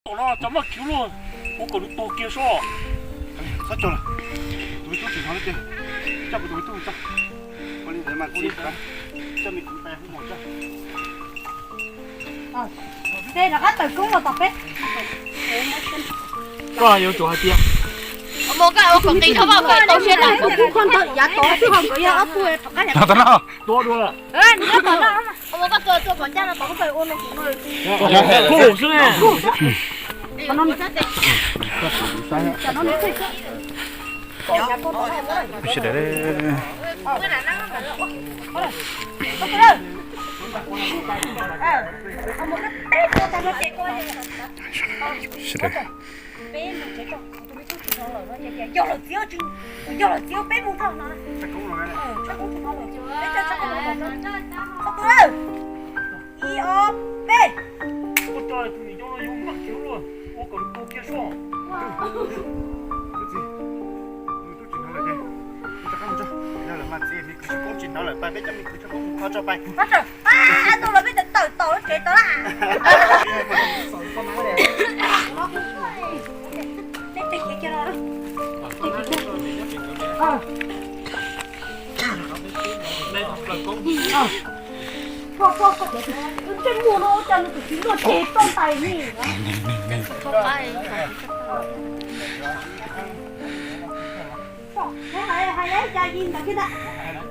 Tom no cov maj khiv luag, ua kom nws tuag kiag soj. Txhob cog lawm, tus me tub tsis hnov lawm ces coj kuv tus me tub mus tso. Ua li ntawd mas txiv coj me kuv pais hoob mos tso. Ces rov qab tawm koob los tom peb. Koj yuav tsum hais tias, mus koj ua kom nqis koj vaj koj tau siab lawm. Kuv kho ntawd yav tod xwb ho nkawd yog ob tug tom qab. Tua dua lawm. Mus koj tua tua kom ncaj no tom koj ua no kuv no. Kuj xwb ne. Sawv daws, ib ob peb. Ua rau tus niam yau no yuav maj khiv luag, ua kom nws tuag kiag soj. Tub txib, nws tub tsis hnov lawm ces, rov qab mus tso. Yog lawm mas txiv, me kwv tsis paub tsis hnov lawm, pais peb coj me kwv tsis paub mus kho tso pais. Tus los peb tawm tawm tom lub tsev tod lawm. Ntsej muag no cas nws tsis luaj tsev toj ntais li. Hais li cas ntawd kiag ntag,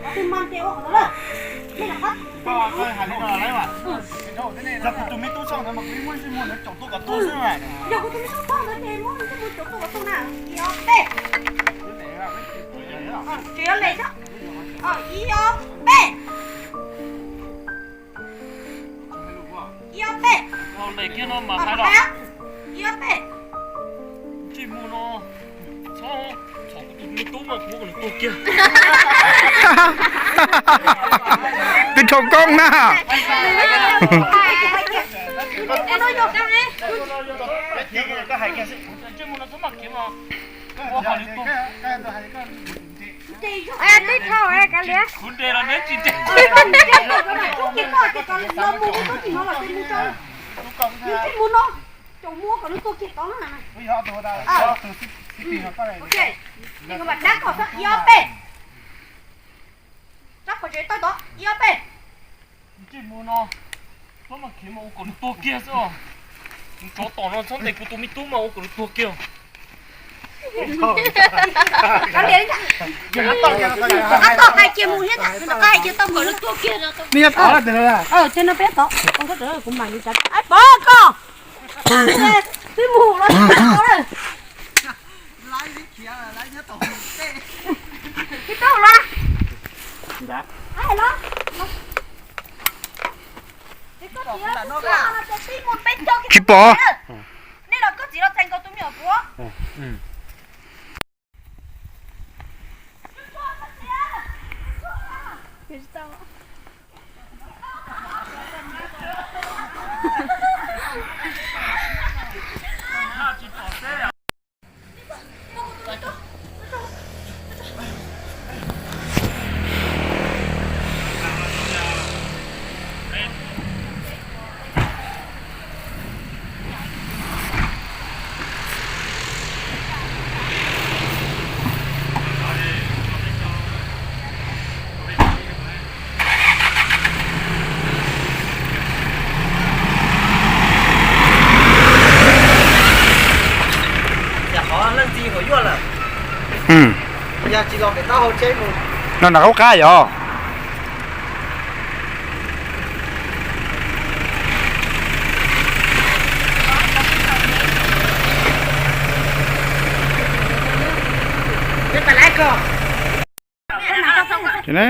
qhov twg mas ces ua qhov ntawd lawm. Nej los qab, yog kuv tus me tub txoj ntawd mas kuv muab ntsej muag ntawd caum tuaj kom tuag xwb na. Yog kuv tus me tub txoj ntawd ces muab ntsej muag caum tuaj kom tuag na. Ib ob peb. Tsis yuav lem thiab. Ib ob peb. Ib ob peb. Ib ob peb. Ntsej muag no, txhob txhom kuv tus me tub mas kuv kom nws tuag kiag. Twb raug koob na. Ntsej muag no txhob maj khiav mas ua kom nws tuag. Twb dhau kav liam. Kuv nres los neb tsis nres. Ntsej muag no, caum muab kom nws tuag kiag tod na. Dab kom ib ob peb. Rab qhov tsev tawg tod ib ob peb. Ntsej muag no, txhob maj khiav mas ua kom nws tuag kiag xwb os. Nws tsov tom no txhob ntes kuv tus me tub mas ua kom nws tuag kiag. Rov qab tau hais kiag mus thiab, rov qab hais kiag tau kom nws tuag kiag no. Ces no peb tod, kuv mam li tsa. Ai pov koj, twb mus los tsis tau lawm. Tsis tau los. Tsis pom. Nej los koj txiv los txais nkaus tus me nyuam puav. Yog qhov leej txiv hauv yuaj lawm. Yog tsis los pem taub hau tsheb mus. No nram qab qab yog. Ces ne,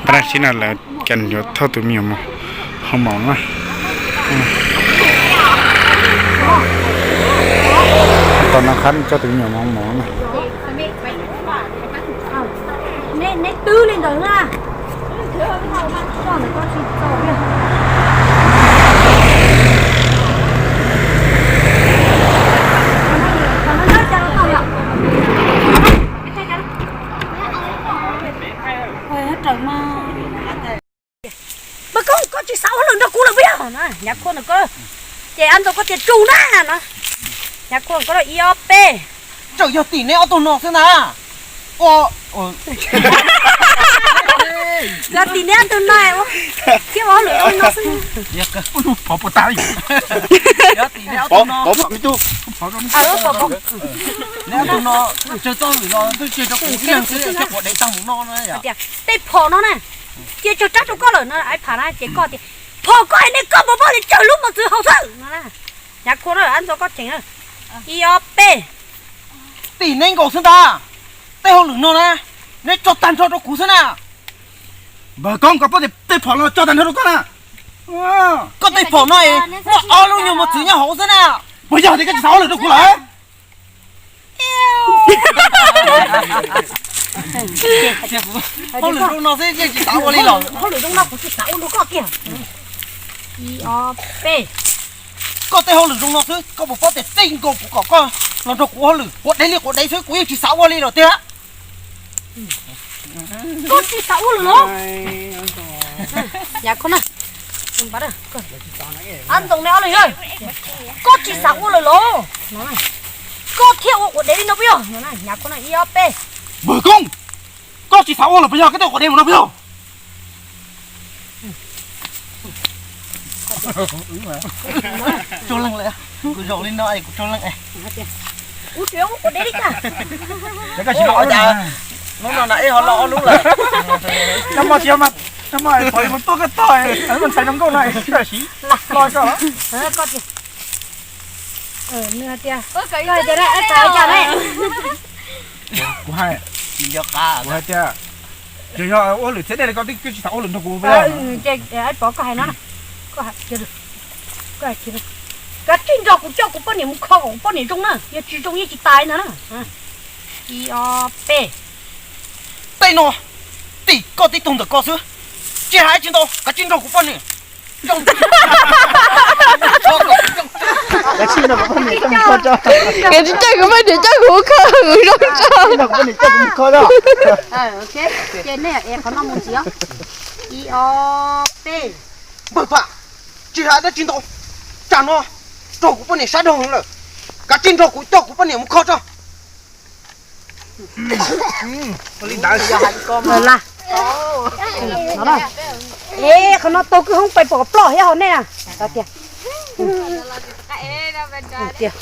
qab dab tsi no lawv cem yuav thauj tus me nyuam mus hoo maum na. Tom no qab coj tus me nyuam mus hoo maum na. Twb li ntawd na. Tso ntawm koj tsis txaus li. Mas koj, koj tsis xav ua hauj lwm nrog kuv lawm puas yog? Nyav Khuaj ntawm koj, ces Ab Ntxoo koj tias tso na no. Nyav Khuaj koj ib ob peb. Tseem yog tim neb ob tug no xwb na. Yog tim neb ob tug no thiab ua hauj lwm no xwb. Pov pov tas li. Yog tim neb ob tug no. Neb ob tug no tsawg txoj hauj lwm no twb tseg rau kuv ib leeg xwb, tseg quav dev tag mus no na yom. Tej phom no na, cia tsawg rab rau koj lawm no, Ab Pham na, ces koj tias phom koj es nej koj puas pom tias tsawg lub mos txwv haus xwb no na. Nyav Khuaj na, Ab Ntxoo koj tseem na. Ib ob peb. Tim neb nkaus xwb ntag. Tej hauj lwm no na, neb tso tag nrho rau kuv xwb na. Npawg Koob, koj paub tias tej phom no tso tag nrho rau koj na. Koj tej phom no es muaj ob lub nyuag mos txwv nyob hauv xwb na. Puas yog tias koj tsis xav ua hauj lwm rau kuv lawm? Hauj lwm zoo no xwb yeej tsis xav ua li los. Hauj lwm zoo no kuv tsis xav ua rau koj kiag. Ib ob peb. Koj tej hauj lwm zoo no xwb, koj puas paub tias tej nkaus kuv kom koj los nrog kuv ua hauj lwm quav dev li quav dev xwb, kuv yeej tsis xav ua li los tiag. Koj tsis xav ua lawm los? Ab Ntxoo ne, koj tsis xav ua lawm los? Koj thiaj ua quav dev li no puas yog? Nyav Khuaj ib ob peb. Npawg Koob, koj tsis xav ua lawm puas yog? Koj tej quav dev mus no puas yog? Tsaug leej lawm, kuv zaum li no es kuv tsaug leej. Ua quav dev li cas? Hnub no na ib ho lo ob lub lawm. Nyob mos tsis yog mas, nyob mos pom mus tuaj koj tog, ntxhais zoo nkauj no, siv lo so. Koj tias, nws hais tias, koj hais tias na, Ab Pham cas ne? Kuv hais, kuv hais tias, yog yog ua lwm txhiab dej li koj twb tsis xav ua lwm nrog kuv. Ces Ab Pov koj hais no, koj hais, kav tsij nrog kuv coj kuv poj niam mus kho kom kuv poj niam zoo na, yog tsis zoo yeej tsis tas no na. Ib ob peb. Tej no tim koj tib tug ntawm koj xwb, tsis hais tsis ntau, kav tsij nrog kuv poj niam. Kav tsij coj kuv poj niam coj kuv mus kho, kuv zoo tso. Ces nej qhov no mus ntxiv. Ib ob peb. Npawg Pam, tsis hais dab tsi ntau, tsam no raug kuv poj niam sab dhau lawm, kav tsij nrog kuv coj kuv poj niam mus kho tso. Es qhov no taug kwj hoob pais pom ploj thiab hauv nej na. Tias, tias,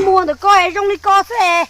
muag ntawm koj es zoo li ko xwb es.